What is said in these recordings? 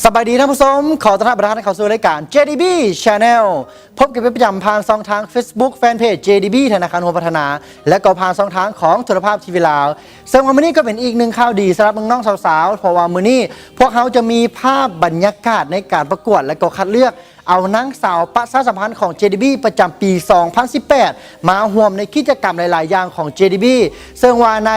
ສະບາຍດີທ່ານຜູ້ຊົມ, ຂໍຕ້ອນຮັບທ່ານເຂົ້າສູ່ລາຍການ ເຈດີບີ Channel. ພົບກັນເປັນປະຈຳຜ່ານຊ່ອງທາງ Facebook Fanpage ເຈດີບີ ທະນາຄານຮ່ວມພັດທະນາ ແລະກໍຜ່ານຊ່ອງທາງຂອງໂທລະພາບທີວີລາວ. ເຊິ່ງວ່າມື້ນີ້ກໍເປັນອີກໜຶ່ງຂ່າວດີສຳລັບນ້ອງໆສາວໆ ເພາະວ່າມື້ນີ້ພວກເຮົາຈະມີພາບບັນຍາກາດໃນການປະກວດ ແລະກໍຄັດເລືອກ ເອົານາງສາວປະຊາສຳພັນຂອງ ເຈດີບີ ປະຈຳປີສອງພັນສິບແປດ ມາຮ່ວມໃນກິດຈະກຳຫຼາຍໆຢ່າງຂອງ ເຈດີບີ ເຊິ່ງວ່າໃນ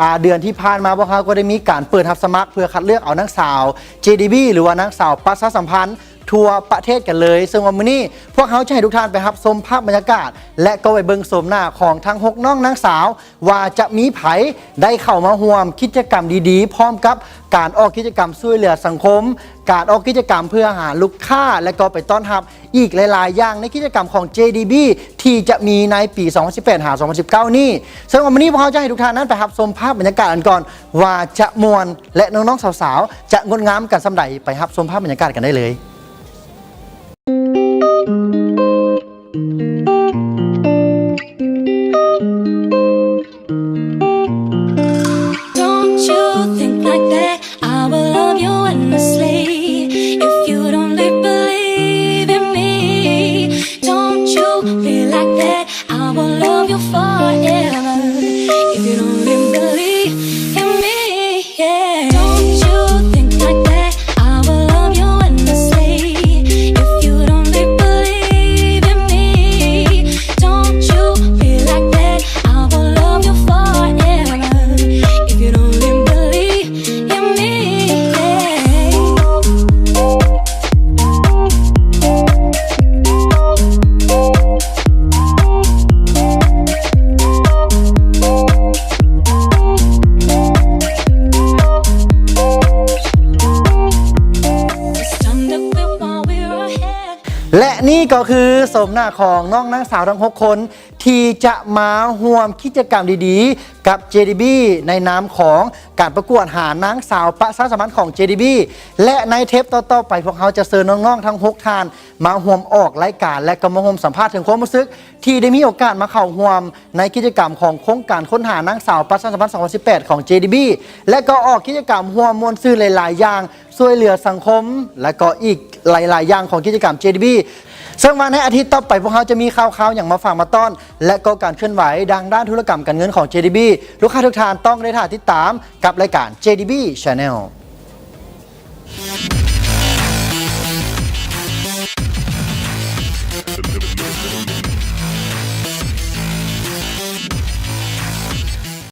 ອາ ເດືອນທີ່ຜ່ານມາ ພວກເຮົາກໍໄດ້ມີການເປີດຮັບສະໝັກເພື່ອຄັດເລືອກເອົານາງສາວ ເຈດີບີ ຫຼືວ່ານາງສາວປະຊາສຳພັນທົ່ວປະເທດກັນເລີຍ. ເຊິ່ງວ່າມື້ນີ້ພວກເຮົາຈະໃຫ້ທຸກທ່ານໄປຮັບຊົມພາບບັນຍາກາດ ແລະກໍໄປເບິ່ງໂສມໜ້າຂອງທັງຫົກນ້ອງນາງສາວ ວ່າຈະມີໃຜໄດ້ເຂົ້າມາຮ່ວມກິດຈະກຳດີໆ ພ້ອມກັບການອອກກິດຈະກຳຊ່ວຍເຫຼືອສັງຄົມ, ການອອກກິດຈະກຳເພື່ອຫາລູກຄ້າ ແລະກໍໄປຕ້ອນຮັບອີກຫຼາຍໆຢ່າງໃນກິດຈະກຳຂອງ ເຈດີບີ ທີ່ຈະມີໃນປີສອງພັນສິບແປດ ຫາ ສອງພັນສິບເກົ້ານີ້. ເຊິ່ງວ່າມື້ນີ້ພວກເຮົາຈະໃຫ້ທຸກທ່ານນັ້ນໄປຮັບຊົມພາບບັນຍາກາດກັນກ່ອນ ວ່າຈະມ່ວນ ແລະນ້ອງໆສາວໆຈະງົດງາມກັນສ່ຳໃດ. ໄປຮັບຊົມພາບບັນຍາກາດກັນໄດ້ເລີຍ. Don't you think like that? I will love you endlessly. If you'd only believe in me, don't you be like that? I will love you forever. If you'd only believe in me, yeah. Don't you think like that? I will love you endlessly. If you'd only believe in me, don't you be like that. I will love you forever. If you'd only believe in me, yeah. ແລະນີ້ກໍຄືໂສມໜ້າຂອງນ້ອງນາງສາວທັງຫົກຄົນ ທີ່ຈະມາຮ່ວມກິດຈະກຳດີໆກັບ ເຈດີບີ ໃນນາມຂອງການປະກວດຫານາງສາວປະຊາສຳພັນຂອງ ເຈດີບີ ແລະໃນເທບຕໍ່ໆໄປ ພວກເຮົາຈະເຊີນນ້ອງໆທັງຫົກທ່ານ ມາຮ່ວມອອກລາຍການ ແລະກໍມາຮ່ວມສຳພາດເຖິງຄວາມຮູ້ສຶກ ທີ່ໄດ້ມີໂອກາດມາເຂົ້າຮ່ວມໃນກິດຈະກຳຂອງໂຄງການຄົ້ນຫານາງສາວປະຊາສຳພັນສອງພັນສິບແປດຂອງ ເຈດີບີ ແລະກໍອອກກິດຈະກຳຮ່ວມມ່ວນຊື່ນຫຼາຍໆຢ່າງ ຊ່ວຍເຫຼືອສັງຄົມ ແລະກໍອີກຫຼາຍໆຢ່າງຂອງກິດຈະກຳ ເຈດີບີ ເຊິ່ງວ່າໃນອາທິດຕໍ່ໄປ ພວກເຮົາຈະມີຂ່າວຄາວຫຍັງມາຝາກມາຕ້ອນ ແລະກໍການເຄື່ອນໄຫວທາງດ້ານທຸລະກຳການເງິນຂອງ ເຈດີບີ ລູກຄ້າທຸກທ່ານຕ້ອງໄດ້ຖ້າຕິດຕາມກັບລາຍການ ເຈດີບີ Channel.